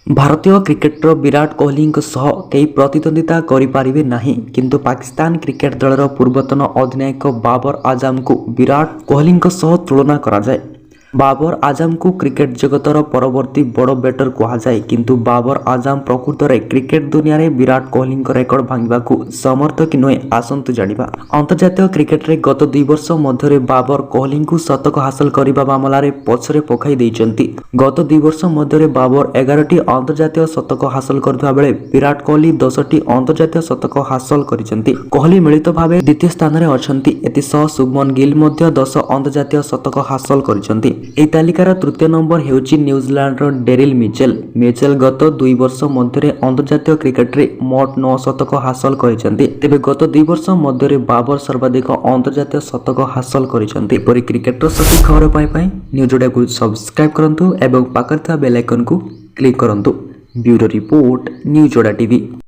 ଭାରତୀୟ କ୍ରିକେଟର ବିରାଟ କୋହଲିଙ୍କ ସହ କେହି ପ୍ରତିଦ୍ୱନ୍ଦ୍ୱିତା କରିପାରିବେ ନାହିଁ, କିନ୍ତୁ ପାକିସ୍ତାନ କ୍ରିକେଟ ଦଳର ପୂର୍ବତନ ଅଧିନାୟକ ବାବର ଆଜାମଙ୍କୁ ବିରାଟ କୋହଲିଙ୍କ ସହ ତୁଳନା କରାଯାଏ। ବାବର ଆଜାମଙ୍କୁ କ୍ରିକେଟ ଜଗତର ପରବର୍ତ୍ତୀ ବଡ଼ ବ୍ୟାଟର କୁହାଯାଏ। କିନ୍ତୁ ବାବର ଆଜାମ ପ୍ରକୃତରେ କ୍ରିକେଟ ଦୁନିଆରେ ବିରାଟ କୋହଲିଙ୍କ ରେକର୍ଡ ଭାଙ୍ଗିବାକୁ ସମର୍ଥ କି ନୁହେଁ, ଆସନ୍ତୁ ଜାଣିବା। ଅନ୍ତର୍ଜାତୀୟ କ୍ରିକେଟରେ ଗତ 2 ବର୍ଷ ମଧ୍ୟରେ ବାବର କୋହଲିଙ୍କୁ ଶତକ ହାସଲ କରିବା ମାମଲାରେ ପଛରେ ପକାଇ ଦେଇଛନ୍ତି। ଗତ 2 ବର୍ଷ ମଧ୍ୟରେ ବାବର 11ଟି ଅନ୍ତର୍ଜାତୀୟ ଶତକ ହାସଲ କରିଥିବା ବେଳେ ବିରାଟ କୋହଲି 10ଟି ଅନ୍ତର୍ଜାତୀୟ ଶତକ ହାସଲ କରିଛନ୍ତି। କୋହଲି ମିଳିତ ଭାବେ ଦ୍ୱିତୀୟ ସ୍ଥାନରେ ଅଛନ୍ତି। ଏଥିସହ ଶୁଭମନ ଗିଲ୍ ମଧ୍ୟ 10 ଅନ୍ତର୍ଜାତୀୟ ଶତକ ହାସଲ କରିଛନ୍ତି। ଏହି ତାଲିକାର ତୃତୀୟ ନମ୍ବର ହେଉଛି ନ୍ୟୁଜିଲାଣ୍ଡର ଡେରିଲ ମିଚେଲ। ମିଚେଲ ଗତ 2 ବର୍ଷ ମଧ୍ୟରେ ଅନ୍ତର୍ଜାତୀୟ କ୍ରିକେଟରେ ମୋଟ ନଅ ଶତକ ହାସଲ କରିଛନ୍ତି। ତେବେ ଗତ 2 ବର୍ଷ ମଧ୍ୟରେ ବାବର ସର୍ବାଧିକ ଅନ୍ତର୍ଜାତୀୟ ଶତକ ହାସଲ କରିଛନ୍ତି। ଏପରି କ୍ରିକେଟର ସଠିକ ଖବର ପାଇବା ପାଇଁ ନ୍ୟୁଜ୍ ଓଡ଼ିଆକୁ ସବସ୍କ୍ରାଇବ୍ କରନ୍ତୁ ଏବଂ ପାଖରେ ଥିବା ବେଲ୍ ଆଇକନ୍କୁ କ୍ଲିକ୍ କରନ୍ତୁ। Bureau report, news Odia TV.